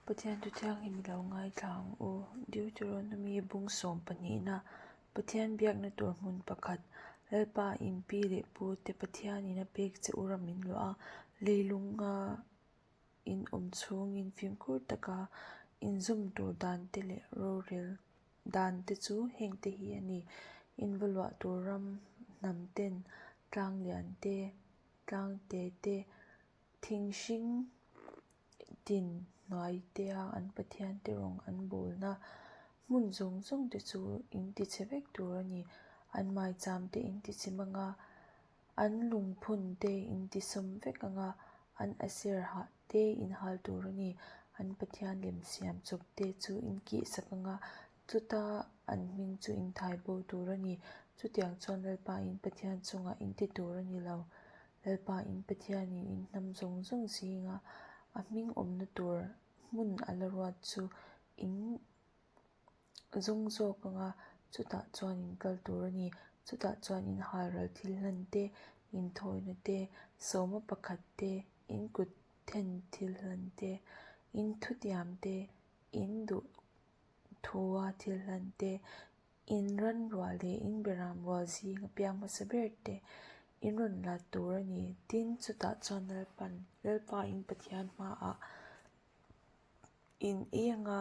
Pathian thu thianghlim i lo ngaithla ang u. Deuteronomy bung sawm pahnihna, Pathian biakna tur hmun pakhat, Lalpa in pi leh pu te Pathianin a pek che u ram in luah a, leilunga in awm chhungin fimkhur taka inzawm tur dan te leh rorel dan te chu heng te hi a ni. In va luah tur ram hnam ten tlang lian te, tlang te te, thing hring tin hnuai tea an Pathian te rawng an bawlna hmun zawng zawng te chu in ti chhe vek tur a ni. An maicham te in ti chim anga, an lungphun te in ti sawm vek anga, an aser hah te in hal tur a ni. An Pathian lem siam chawp te chu in kih sak anga, chuta an hming chu in thai bo tur a ni. Chutiang chuan Lalpa in Pathian chungah in ti tur a ni lo. Lalpa in Pathianin in hnam zawng zawng zinga a hming awmna tur hmun a la ruat chu in zawng zawk anga chutah chuan in kal tur a ni. Chutah chuan in halral thil hlan te, in thawina te, sawma pakhat te, in kut then thil hlan te, in thutiam te, in duh thua thil hlan te, In ran rual leh in beram rual zing a piang hmasa ber te in rawn lat tur a ni. Tin, chutah chuan Lalpan, Lalpa in Pathian hmaah in ei anga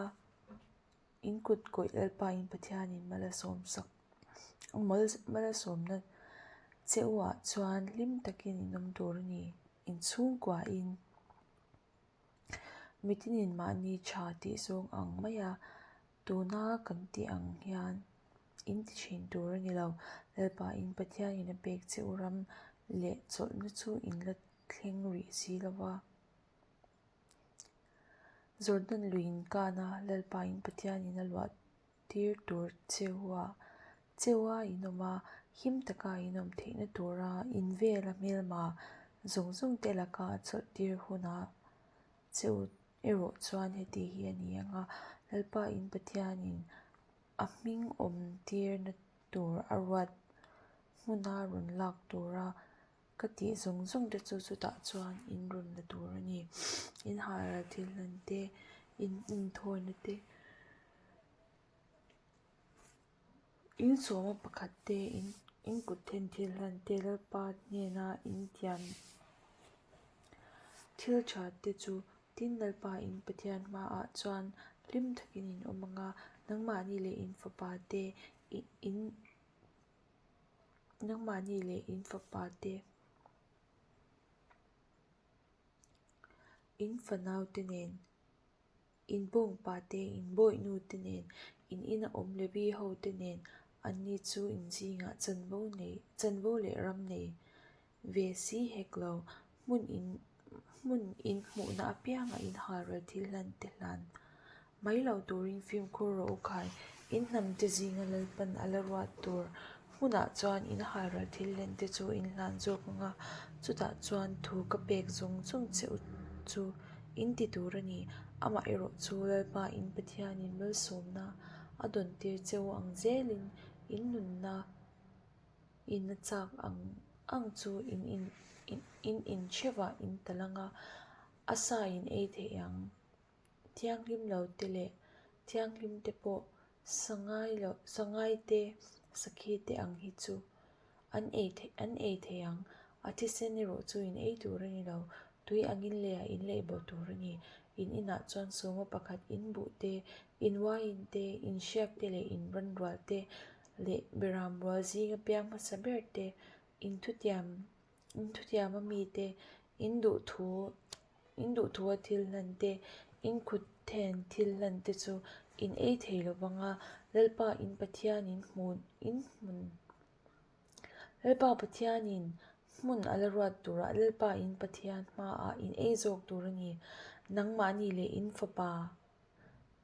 in kut kawih Lalpa in Pathianin mal a sawm sak mal a sawmna che u ah chuan hlim takin in awm tur a ni. In chhungkuain mitinin mahni tha tih zawng ang maia Tuna kan tih ang hian in ti thin tur a ni lo. Lalpa in Pathianin a pek che u ram leh chawlhna chu in la thleng rih si lo va. Jordan lui in kan a, Lalpa in Pathianin a luah tir tur che u a, che u a in awm a, him taka in awm theihna tura in vela hmelma zawng zawng te laka a chawlh tir hunah che u erawh chuan heti hi a ni ang a, Lalpa in Pathianin a hming awm tirna tur a ruat hmuna rawn lak tura ka tih zawng zawng te chu chutah chuan in rawn la tur a ni. In hahral thil hlan te, in inthawina te, in sawma pakhat te, in kut then thil hlan te Lalpa hnena in tiam thil tha te chu tin Lalpa in Pathian hmaah chuan hlim takin in awm ang a, nangmahni leh in fapa te in nangmahni leh in fapa te in fanau te nen. In bawngpa te, in bawihnu te nen, in ina awm Levi ho te nen, anni chu in zingah chanvo nei, chanvo leh ram nei ve si hek lo, hmun in, hmun in hmuhna apiangah in halral thil hlan te hlan mai lo turin fimkhur rawh u khai, in hnam te zinga Lalpan a la ruat tur hmunah chuan in halral thil hlen te chu in hlan zawk ang a, chutah chuan thu ka pek zawng zawng che u chu. In ti tur a ni. Amaherawh chu Lalpa in Pathianin malsawmna a dawn tir che u ang zelin in nunna in a chak ang ang chu in in in inchhevah in tal ang a, a sa in ei theih ang. Thianghlim lo te leh thianghlim te pawh sangai lo sangai te sakhi te ang hi chu an ei theih an ei thei ang. A thisen erawh chu in ei tur a ni lo. Tui angin leiah in leih bawh tur a ni. In inah chuan sawma pakhat in buh te, in uaiin te, in hriak te leh in ran rual te leh beram rual zinga piang hmasa ber te, in thutiam in thutiama mite in duhthu In duhthua thil hlan te, in khut then thil hlan te chu in ei thei lo vang a, Lalpa in Pathianin hmun in hmun Lalpa Pathianin hmun a la ruat turah Lalpa in Pathian hmaah in ei zawk tur a ni. Nangmahni leh in fapa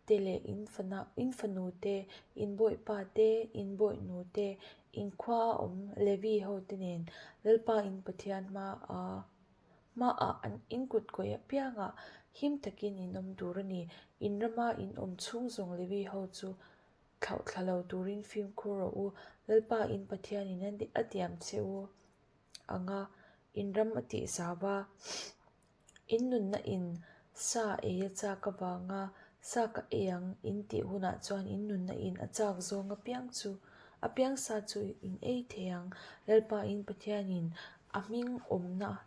te leh in fana in fanu te, in bawipa te, in bawihnu te, in khua a awm Levi ho te nen Lalpa in Pathian hmaah Hmaah an in kut kawih apiangah him takin in awm tur a ni. In rama in awm chhung zawng Levi ho chu thlauh thla lo turin fimkhur rawh u. Lalpa in Pathianin a tiam che u ang a, in ram a tih zau a, in nunna in. Sa ei a chak avanga sa ka ei ang in tih hunah chuan in nunna in a chak zawng apiang chu apiang sa chu in ei thei ang. Lalpa in Pathianin a hming awmna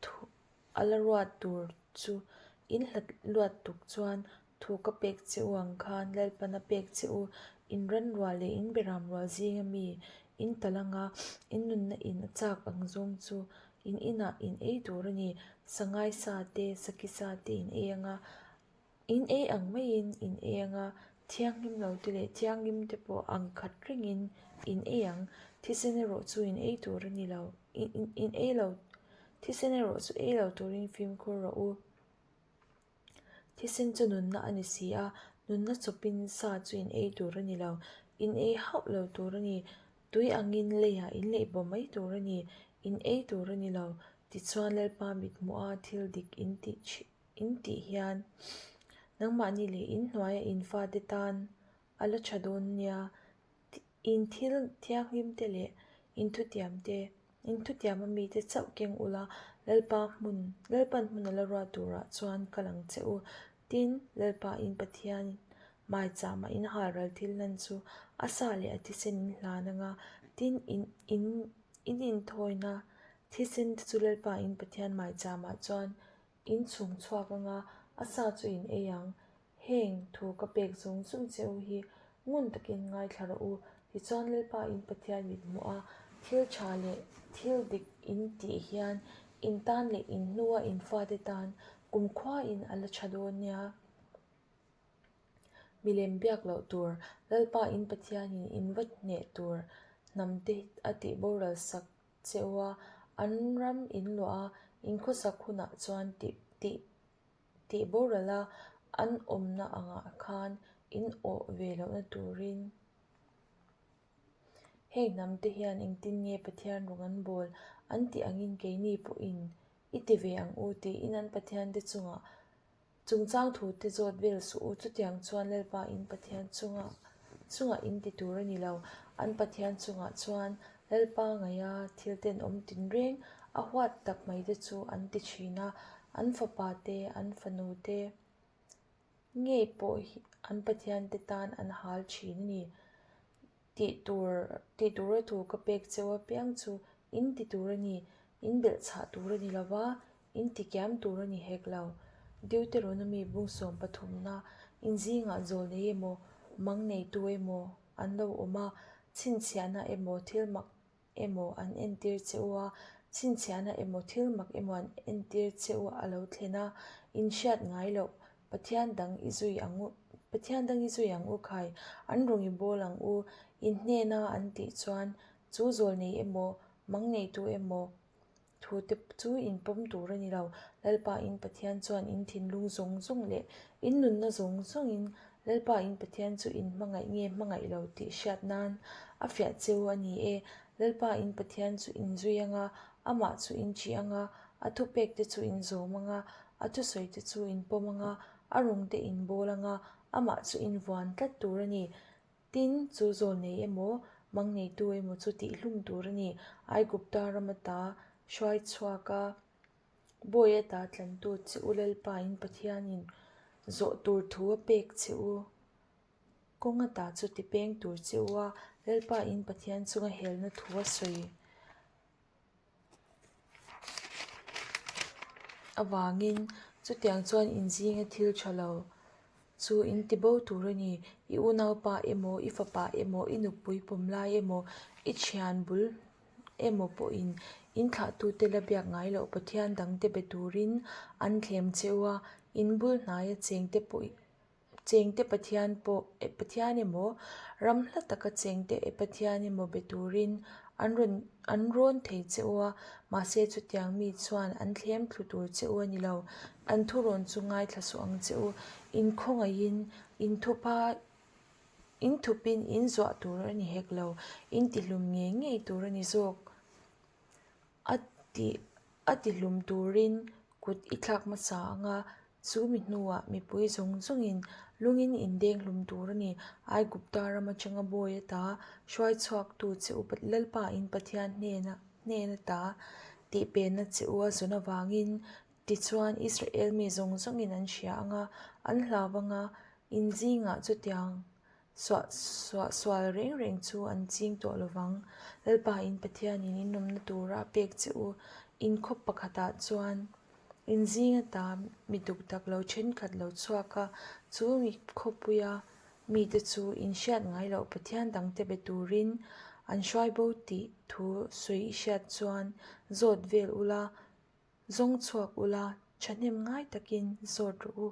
thu a la ruat tur chu in hlat luat tuk chuan thu ka pek che u ang khan Lalpan a pek che u in ran rual leh in beram rual zinga mi in tal anga in nunna in a chak ang zawng chu in inah in ei tur a ni. Sangai sa te, saki sa te in ei anga in ei ang maiin in ei anga thianghlim lo te leh thianghlim te pawh ang khat rengin in ei ang. Thisen erawh chu in ei tur a ni lo in ei lo thisen erawh chu ei lo turin fimkhur rawh u. Thisen chu nunna a ni si a, nunna chawpin sa chu in ei tur a ni lo. In ei hauh lo tur a ni. Tui angin leiah in leih bawm mai tur a ni. In ei tur a ni lo. Tichuan Lalpa mithmuha thil dik in tih in tih hian nangmahni leh in hnuaia in fate tan a la tha dawn nia. In thil thianghlim te leh in thutiam te, in thutiam a mite chauh keng ula, Lalpa hmun, Lalpan hmun a la ruat turah chuan kal ang che u. Tin, Lalpa in Pathian maichama in halral thil nan chu a sa leh a thisen in hlan anga, tin, in in in inthawina thisen te chu Lalpa in Pathian maichama chuan In chhung chhuak anga a sa chu in ei ang. Heng thu ka pek zawng zawng che u hi ngun takin ngaithla rawh u. Tichuan Lalpa in Pathian mit hmuh a, thil tha leh thil dik in tih hian in tan leh in hnua in fate tan kumkhua in a la tha dawn nia. Milem biak loh tur, Lalpa in Pathianin in va hneh tur hnam te a tih boral sak che u a, an ram in luah a, in khawsak hunah chuan tih tih tih boral a, an awmna angah khan in awh ve lohna turin heng hnam te hian engtin nge Pathian rawng an bawl an tih angin keini pawhin i ti ve ang u tiin an Pathian te chungah Chungchang thute zawt vel suh u, chutiang chuan Lalpa in Pathian chunga chungah in ti tur a ni lo. An Pathian chungah chuan Lalpa ngaia thil tenawm tinreng a huat tak mai te chu an ti thin a, an fapa te, an fanu te ngei pawh hi an Pathian te tan an hal thin a ni. Tih tur tih tura thu ka pek cheu apiang chu in ti tur a ni, in belhchhah tur a ni lo va, In ti kiam tur a ni hek lo. Deuteronomy bung sawm pathumna in zingah zawl nei emaw, mang neitu emaw an lo awm a, chhinchhiahna emaw thil mak emaw an entir che u a, chhinchhiahna emaw thil mak emaw an entir che u a lo thlen a, in hriat ngai loh Pathian dang i zui ang u, Pathian dang i zui ang u khai, an rawn i bawl ang u, in hnena an tih chuan chu zawl nei emaw, mang neitu emaw, Thu te chu in pawm tur a ni lo. Lalpa in Pathian chuan in thinlung zawng zawng leh in nunna zawng zawngin Lalpa in Pathian chu in hmangaih nge hmangaih lo tih hriat nan a fiah che u a ni e. Lalpa in Pathian chu in zui anga, amah chu in ṭih anga, a thupek te chu in zawm anga, a thusawi te chu in pawm anga, a rawng te in bawl anga, amah chu in vuan tlat tur a ni. Tin, chu zawl nei emaw, mang neitu emaw chu tihhlum tur a ni. Aigupta ram ata hruai chhuak a, bawi ata tlantu che u Lalpain Pathianin zawh tur thu a pek che u. Kawng ata chu tipeng tur che u a, Lalpain Pathian chunga helna thu a sawi. Avangin chutiang chuan in zinga thil tha lo chu in ti bo tur a ni. I unaupa emaw, i fapa emaw, i nupui pawm lai emaw, i thian bul emaw pawhin in thlahtute la biak ngai loh Pathian dangte be turin an thlem che u a, in bul hnaia chengte pawh Chengte Pathian pawh eh Pathian emaw, ram hla taka chengte eh Pathian emaw be turin an rawn an rawn thei che u a, mahse chutiang mi chuan an thlem thlu tur che u a ni lo. An thurawn chu ngaithla suh ang che u. In khawngaihin in thupa in thupin in zuah tur a ni hek lo, in tihlum ngei ngei tur a ni zawk. A tih a tihlum turin kut i thlak hmasa ang a, chu mi hnuah mipui zawng zawngin lungin indeng hlum tur a ni. Aigupta ram atanga bawi ata hruai chhuaktu che u Lalpa in Pathian hnena hnen ata tihpenna che u a zawn avangin. Tichuan, Israel mi zawng zawngin an hria ang a, an hlau ang a, in zingah chutiang suahsual reng reng chu an ching tawh lo vang. Lalpa in Pathianin in awmna tura a pek che u in khaw pakhatah chuan in zing ata mi duk dak lo thenkhat lo chhuak a, chu mi khawpuia mite chu in hriat ngai loh Pathian dangte be turin an hruai bo tih thu sawi i hriat chuan zawt vel ula, zawng chhuak ula, thahnem ngai takin zawt rawh u.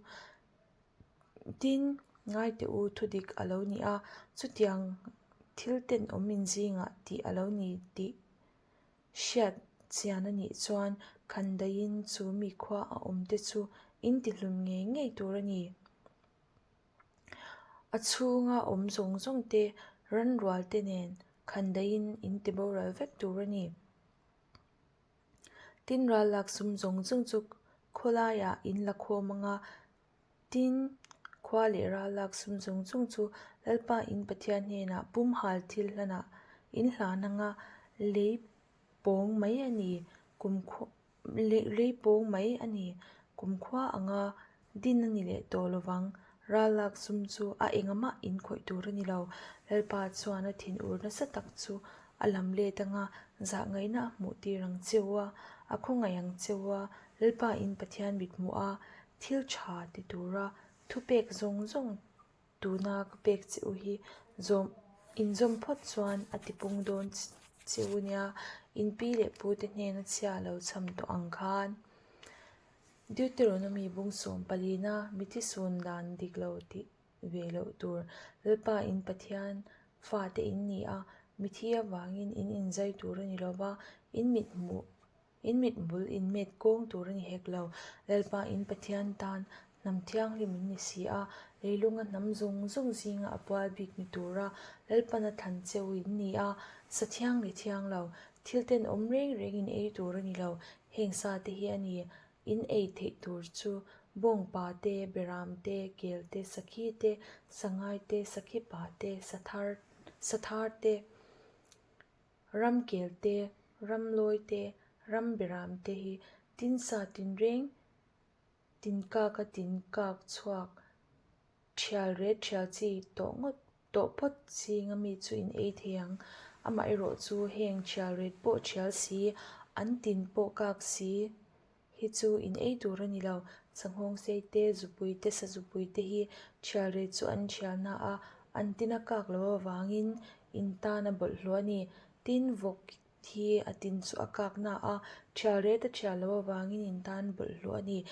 Tin, ngai teh u thudik a lo ni a, chutiang thil tenawm in zingah tih a lo ni tih hriat chian a nih chuan khandaiin chu mi khua a awmte chu in tihlum ngei ngei tur a ni. A chhunga awm zawng zawng te ranrual te nen khandaiin in ti boral vek tur a ni. Tin ral lak sum zawng zawng chu khawlaiah in la khawm ang a, tin khua leh ral lak sum zawng zawng chu Lalpa in Pathian hnenah pumhal thil hlanah in hlan ang a, lei pawng mai a ni kumkhua. Lei pawng mai a ni. Kumkhua anga din a ni leh tawh lovang. Ral lak sum chu a engamah in khawih tur a ni lo. Lalpa chuan a thinur nasa tak chu a lam let anga zahngaihna a hmuh tir ang cheu a, a khawngaih ang cheu a, Lalpa in Pathian mithmuh a thil tha ti tura thupek zawng zawng Tuna ka pek che u hi zawm inzawm phawt chuan a tipung dawn che u nia, in pi leh pu te hnena chhia lo chham tawh ang khan. Deuteronomy bung sawm palina mithi sun dan dik lo tih ve loh tur Lalpa in Pathian fate in ni a, mithi avangin in inzai tur a ni lova, in mithmuh In mithmul in met kawng tur a ni hek lo. Lalpa in Pathian tan hnam thianghlim in ni si a, leilunga hnam zawng zawng zinga a pual bik ni tura Lalpana thlan cheu in ni a, sa thiang leh thiang lo, thil tenawm reng reng in ei tur a ni lo. Heng sa te hi a ni, in ei theih tur chu bawngpa te, beram te, kel te, sakhi te, sangai te, sakhipa te, sathar te, Ramkel te, ramlawi te, ramberam te hi tinsa tinreng tinkak a tinkak chhuak thial ret thial chi tawh ngawt tawh phawt zinga mi chu in ei thei ang. Amaherawh chu heng thial ret pawh thial si, an tin pawh kak si hi chu in ei tur a ni lo. Sanghawng sei te, zupui te, sazupui te hi thial reh chu an thialna a, an tin a kak lo avangin in tan a bawlhhlawh a ni. Tin, vawk hi a tin chu a kak na a, thial ret a thial lo avangin in tan bawlhhlawh a ni.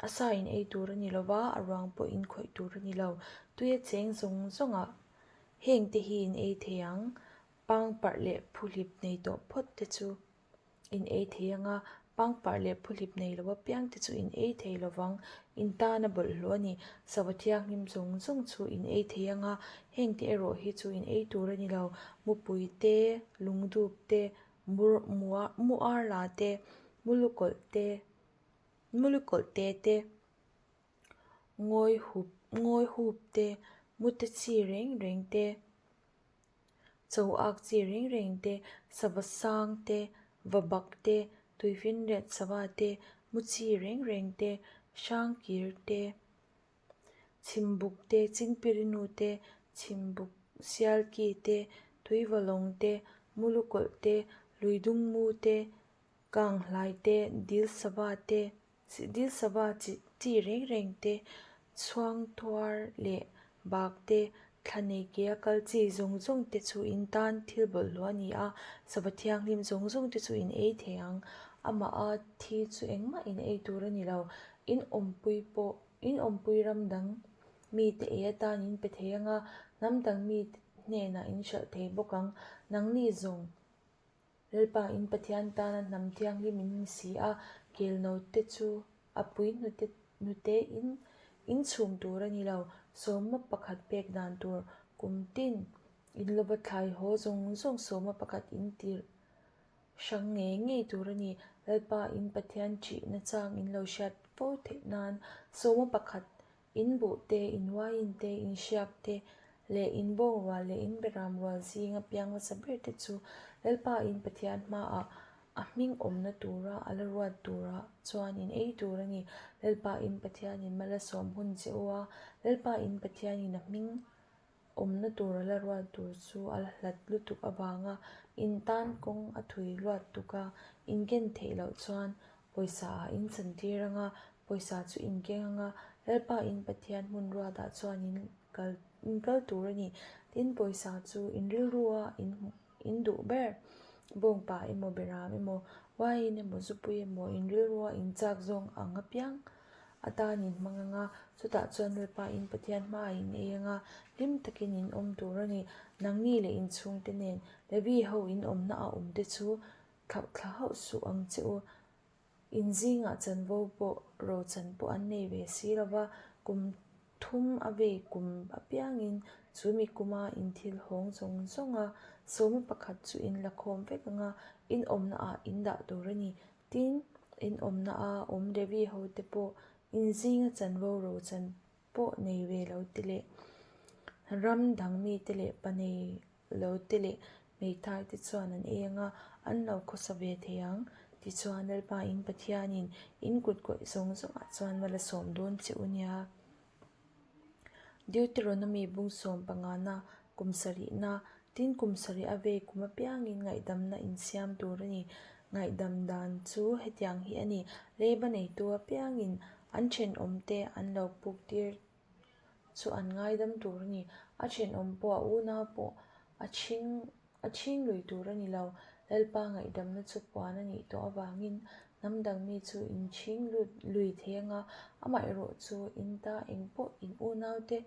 A sa in ei tur a ni lo va, a ruang pawh in khawih tur a ni lo. Tui a cheng zawng zawngah heng te hi in ei thei ang, pangparh leh phuhlip nei tawh phawt te chu. In ei thei ang a, pangparh leh phuhlip nei lo apiang te chu in ei thei lo vang. In tan a bawlhhlawh a ni. Sava thianghlim zawng zawng chu in ei thei ang a, heng te erawh hi chu in ei tur a ni lo. Mupui te, lungdup te, mur mua muar la te, mulukawlh te, mulukawlh te te, ngawi hup ngawi hup te, mute chi reng reng te. Cho ak chi reng reng te, sava sang te, va bak te, tuifinriat sava te, mu chi reng reng te, hrangkir te, chhimbuk te, chingpirinu te, chhimbuk sialki te, tuivalawng te, mulukawlh te, luidungmu te, kanghlai te, dil sava te. Dil sava chi chi reng reng te, chhuang tuar leh bak te, thla nei ke a kal chi zawng zawng te chu in tan thil bawlhhlawh a ni a, sava thianghlim zawng zawng te chu in ei thei ang. Amah a thi chu engmah in ei tur a ni lo. In awmpui pawh, in awmpui ram dang mite ei atan in pe thei ang a, hnam dang mite hnenah in hralh thei bawk ang. Nangni zawng. Lalpa in Pathian tana hnam thianghlim in ni si a, kel note chu a pui hnute hnute in in chhum tur a ni lo. Sawma pakhat pek dan tur kum tin in lova thlai haw zawng zawng sawma pakhat in tirh hrang ngei ngei tur a ni. Lalpa in Pathian ṭihna chang in lo hriat fo theih nan sawma pakhat In buh te, in uaiin te, in hriak te, leh in bawng rual leh in beram rual zinga piang hmasa ber te chu Lalpa in Pathian hmaah. A hming awmna tura a la ruat turah chuan in ei tur a ni. Lalpa in Pathianin mal a sawm hun che u a, Lalpa in Pathianin a hming awmna tur a la ruat tur chu a la hlat lutuk avanga in tan kawng a thui luat tuk a, in ken theih loh chuan pawisa ah in chantir anga, pawisa chu in keng anga, Lalpa in Pathian hmun ruatah chuan in kal in kal tur a ni. Tin, pawisa chu in rilru a in hmuh. In duh ber, bawngpa emaw beram emaw, uaiin emaw zupui emaw in rilrua in chak zawng ang apiang atan in hmang ang a, chutah chuan Lalpa in Pathian hmaah in ei ang a, hlim takin in awm tur a ni. Nangni leh in chhungte nen Levi ho in awmna a awm te chu thlauh thla hauh suh ang che u. In zingah chanvo pawh rochan pawh an nei ve si lo va, kum thum a vei kum apiangin chu mi kuma in thil hawng zawng zawng a, sawma pakhat chu in la khawm vek ang a, in awmna ah in dah tur a ni. Tin, in awmna a awm Levi ho te pawh in zinga chanvo rochan pawh nei ve lo te leh ram dang mite leh pa nei lo te leh hmeithai te chuan an ei ang a, an lo khawsa ve thei ang. Tichuan Lalpa in Pathianin in kut kawih zawng zawngah chuan va la sawm dawn che u nia. Deuteronomy bung sawm pangana kum sarihna, tin kum sarih a vei kum apiangin ngaihdamna insiam tur a ni. Ngaihdam dan chu hetiang hi a ni, Leiba neitu apiangin an thenawmte an lo puk tir chu an ngaidam tur a ni. A thenawm pawh a unau pawh a chhing a chhing lui tur a ni lo. Lalpa ngaihdamna chu puan a nih tawh avangin hnam dang mi chu in chhing lut lui thei anga amaherawh chu in ta eng pawh in unaute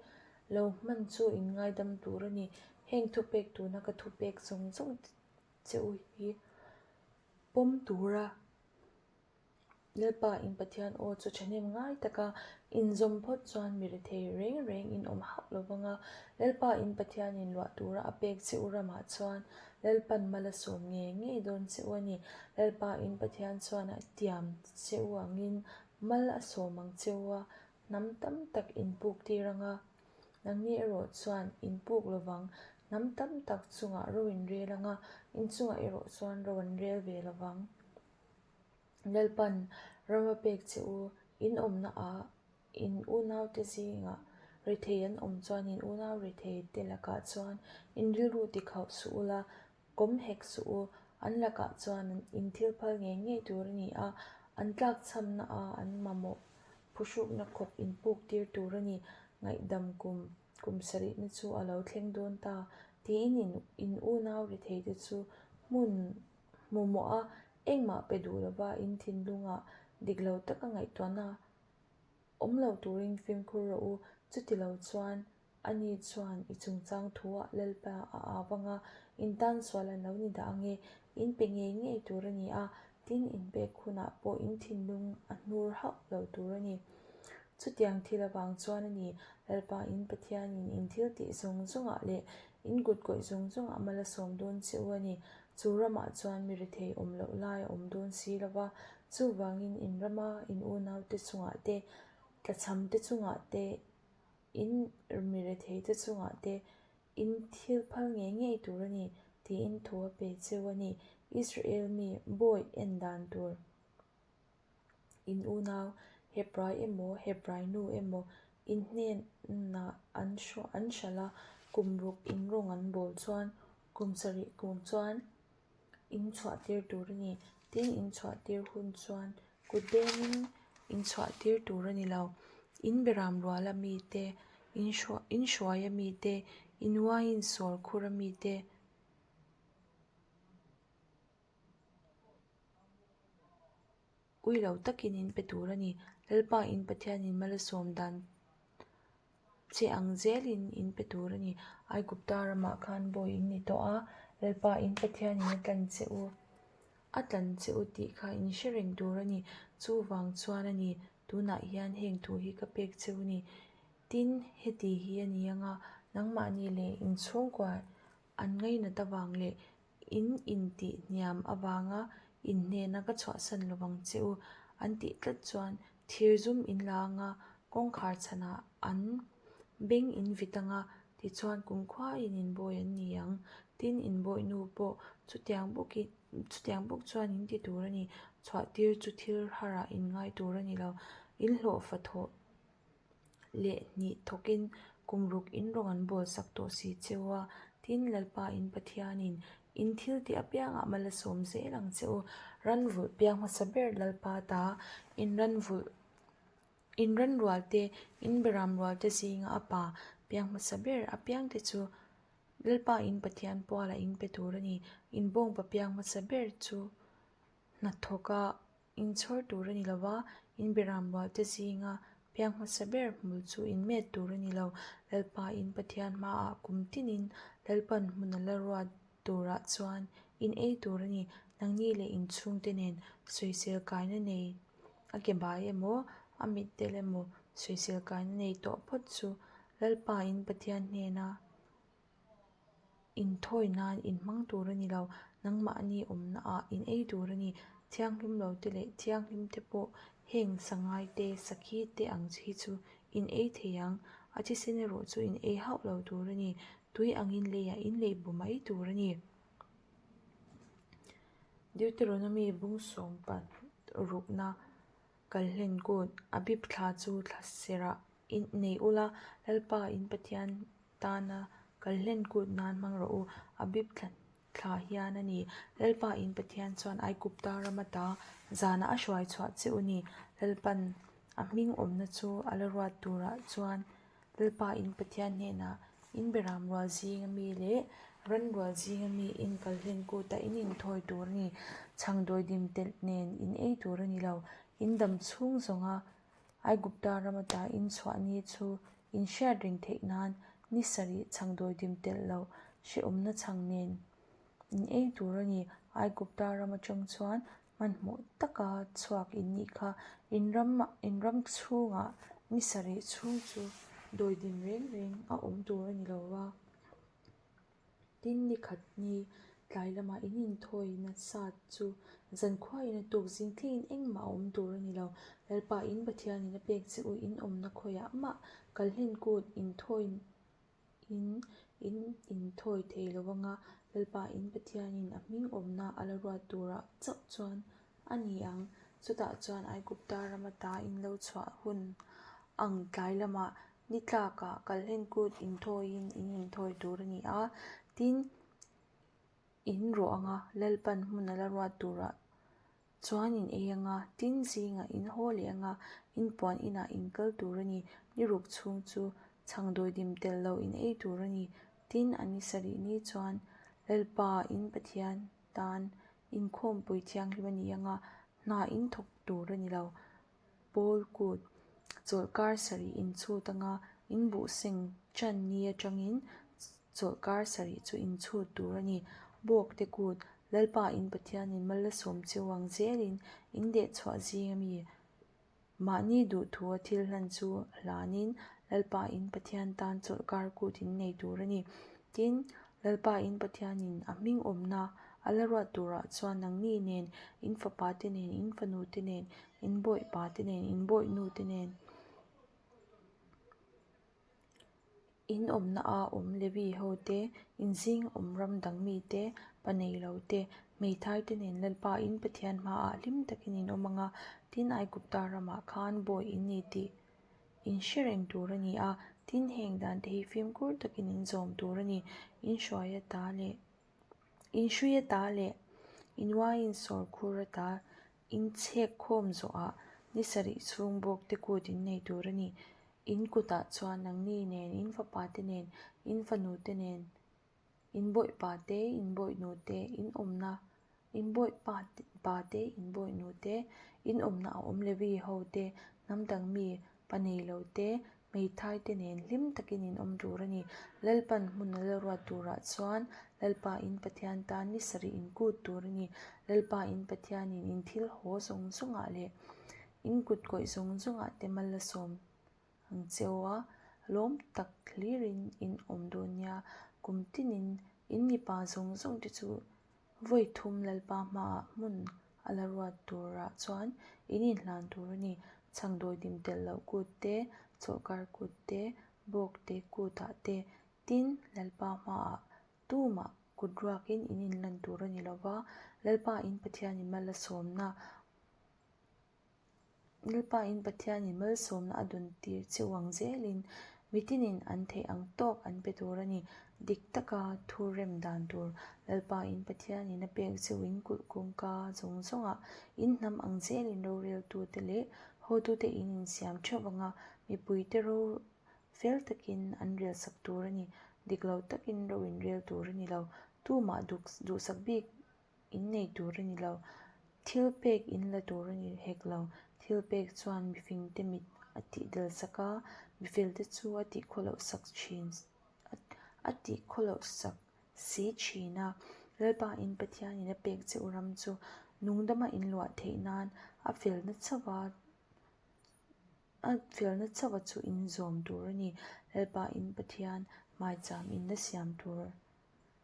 lo hman chu in ngaidam tur a ni. Heng thupek tuna ka thupek zawng zawng che u hi pawm tura Lalpa in Pathian aw chu thahnem ngai taka inzawm phawt chuan mi rethei reng reng in awm hauh lo vang a, Lalpa in Pathian in luah tura a pek che u ramah chuan Lalpan mal a sawm ngei ngei dawn che u a ni. Lalpa in Pathian chuan a tiam che u angin mal a sawm ang che u a, hnam tam tak in puk tir ang a, nangni erawh chuan in puk lo vang, hnam tam tak chungah ro in rel ang a, in chungah erawh chuan ro an rel ve lo vang. Lalpan ram a pek che u, in awmna ah in unaute zingah rethei an awm chuan in unau rethei te lakah chuan in rilru ti khauh suh ula, kawm hek suh u, an lakah chuan in thil phal ngei ngei tur a ni a, an tlakchhamna a an mamawh phuhrukna khawp in puk tir tur a ni, ngaihdam kum kum sarihna chu a lo thleng dawn ta, tiin in unau rethei te chu hmun Hmuhmawh a, engmah pe duh lova in thinlungah dik lo taka ngaihtuahna awm lo turin fimkhur rawh u. Chuti lo chuan ani chuan i chungchang thuah Lalpa a au vang a, in tan sual an lo ni dah ange, in pe ngei ngei tur a ni a, tin in pek hunah pawh in thinlung a hnur hauh lo tur a ni. Chutiang thil avang chuan a ni, Lalpa in Pathianin in thil tih zawng zawngah leh in kut kawih zawng zawngah mal a sawm dawn che u a ni. Chu ramah chuan mi rethei awm loh lai a awm dawn si lo va, chuvangin in rama in unaute chungah te, tlachhamte chungah te, in mi retheite chungah te in thil phal ngei ngei tur a ni, tiin thu a pe cheu a ni. Israel mi bawi en dan tur. In unau, Hebrai emaw, Hebrai nu emaw, in hnenah an an hralh a, kum ruk in rawng an bawl chuan kum sarih kum chuan in chhuah tir tur a ni. Tin, in chhuah tir hun chuan kut dengin in chhuah tir tur a ni lo. In beram ruala mite, in in hruaia mite, in uaiin sawl khura mite, Ui lo takin in pe tur a ni. Lalpa in Pathianin mal a sawm dan che ang zelin in pe tur a ni. Aigupta ramah khan bawi in ni tawh a, Lalpa in Pathianin a tlan che u, a tlan che u tih kha in hre reng tur a ni. Chuvang chuan a ni, tunah hian heng thu hi ka pek che u ni. Tin, heti hi a ni ang a, nangmahni leh in chhungkua an ngainat avang leh In intih hniam avanga in hnena ka chhuahsan lo vang che u an tih tlat chuan thir zum in la anga kawngkhar chhanah an beng in vit anga tichuan kumkhua in inbawi an ni ang. Tin, in bawihnu pawh chutiang bawkin chutiang bawk chuan in ti tur a ni. Chhuahtir chu thil harah in ngai tur a ni lo. In hlawhfa thawh leh hnih thawkin kum ruk in rawng an bawl sak tawh si cheu a. Tin, Lalpa in Pathianin in thil tih apiangah mal a sawm zel ang che u. Ran vulh piang hmasa ber Lalpa ta in ran vulh In ranrual te, in beram rual te zinga a pa piang hmasa ber apiang te chu Lalpa in Pathian pualah in pe tur a ni. In bawngpa piang hmasa ber chu hnathawka in chhawr tur a ni lo va, in beram rual te zinga piang hmasa ber hmul chu in met tur a ni lo. Lalpa in Pathian hmaah kum tinin Lalpan hmun a la ruat turah chuan in ei tur a ni. Nangni leh in chhungte nen sawisel kaina nei a ke bai emaw, a mit tel emaw sawisel kaina nei tawh phawt chu Lalpa in Pathian hnena inthawi nan in hmang tur a ni lo. Nangmahni awmna ah in ei tur a ni. Thianghlim lo te leh thianghlim te pawh heng sangai te, sakhi te ang hi chu in ei thei ang. A thisen erawh chu in ei hauh lo tur a ni. Tui angin leiah in leih bu mai tur a ni. Deuteronomy bung sawmpa rukna kalhlen kut Abib thla chu thla serah in nei ula, Lalpa in Pathian tana kalhlen kut nan hmang rawh u. Abib thla thla hian a ni. Lalpa in Pathian chuan Aigupta ram ata zanah a hruai chhuah che u ni. Lalpan a hming awmna chu a la ruat turah chuan Lalpa in Pathian hnenah in beram rual zinga mi leh ran rual zinga mi in kal hlen kutah in inthawi tur a ni. Chhangdawi dim telh nen in ei tur a ni lo. In dam chhung zawnga Aigupta ram ata in chhuah ni chu in hriat reng theih nan ni sarih chhangdawi dim telh loh hrehawmna chhang nen in ei tur a ni. Aigupta ram atang chuan Hmanhmawh taka chhuak in nih kha in ram in ram chhungah ni sarih chhung chu dawidim reng reng a awm tur a ni lo va. Tin ni khat ni tlai lamah in inthawi nasa chu zankhuain a tuk zing thlengin engmah a awm tur a ni lo. Lalpa in Pathianin a pek che u in awmna khawiah mah kalhlen kut inthawi In in inthawi thei lo anga Lalpa in Pathianin a hming awmna a la ruat turah chauh chuan a ni ang. Chutah chuan Aigupta ram ata in lo chhuah hun ang tlai lamah ni tlakah kalhlen kut inthawiin in inthawi tur a ni a. Tin, in rawh anga Lalpan hmun a la ruat turah Chuan in ei anga, tin zingah in haw leh anga, in puan inah in kal tur a ni. Ni ruk chhung chu chhangdawi dim tel lo in ei tur a ni. Tin, a ni sarih ni chuan Lalpa in Pathian tan inkhawmpui thianghlim a ni anga, hna in thawk tur a ni lo. Pawl kut, chawlhkar sarih in chhut anga, in buhseng chan ni atangin Chawlhkar sarih chu in chhut tur a ni. Bawkte kut, Lalpa in Pathianin mal a sawm cheu ang zelin in deh chhuah zing a mi. Mahni duh thu a thil hlan chu hlanin Lalpa in Pathian tan chawlhkar kut in nei tur a ni. Tin, Lalpa in Pathianin a hming awmna a la ruat turah chuan nangni nen, in fapa te nen, in fanu te nen, in bawihpa te nen, in bawihnu te nen, In awmna a awm Levi ho te, in zing awm ram dang mi te, pa nei lo te, hmeithai te nen Lalpa in Pathian hmaah hlim takin in awm ang a, tin Aigupta ramah khan bawi in ni tih in hre reng tur a ni a, tin heng dan te hi fimkhur takin in zawm tur a ni, in hruai ata leh in hrui ata leh in uaiin sawr khur ata in chhek khawm zawhah ni sarih chhung bawk te kut in nei tur a ni. In kutah chuan nangni nen, in fapa te nen, in fanu te nen, in bawihpa te, in bawihnu te, in awmna, in bawihpa pa te, in bawihnu te, in awmna a awm Levi ho te, hnam dang mi pa nei lo te, hmeithai te nen hlim takin in awm tur a ni. Lalpan hmun a la ruat turah chuan Lalpa in Pathian tan ni sarih in kut tur a ni. Lalpa in Pathianin in thil haw zawng zawngah leh in kut kawih zawng zawngah te mal a sawm ang cheu a, lawm tak hlirin in awm dawn nia. Kum tinin in mipa zawng zawng te chu vawi thum Lalpa hmaah hmun a la ruat turah chuan in inhlan tur a ni. Chhangdawi dim telh loh kut te, chawlhkar kut te, bawk te kutah te, tin Lalpa hmaah tumah. Kut ruakin in inlan tur a ni lo va, Lalpa in Pathianin mal a sawmna Lalpa in Pathianin malsawmna a dawn tir cheu ang zelin mitinin an theih ang tawk an pe tur a ni. Dik taka thu rem dan tur Lalpa in Pathianin a pek cheu in kulh kawngka zawng zawngah in hnam ang zelin roreltute leh hotute in insiam theuh vanga mipuite ro fel takin an relsak tur a ni. Dik lo takin ro in rel tur a ni lo. Tumah duhsak bik In nei tur a ni lo. Thil pek in la tur a ni hek lo. Thil pek chuan mifingte mit a tih del sak a, mifelte chu a tih khawloh sak thin a tih khawloh sak si thin a. Lalpa in Pathianin a pek che u ram chu nungdama in luah theih nan a felna chauh a a felna chauh a chu in zawm tur a ni. Lalpa in Pathian hmaicham in la siam tur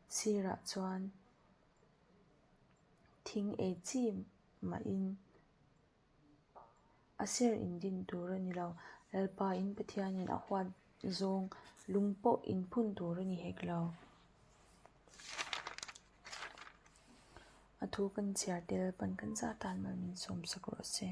sirah chuan. Thing ei chi mahin a ser in din tur a ni lo. Lalpa in Pathianin a huat zawng lung pawh in phun tur a ni hek lo. A thu kan chhiar te Lalpan kan zah tan mal min sawm sak rawh se.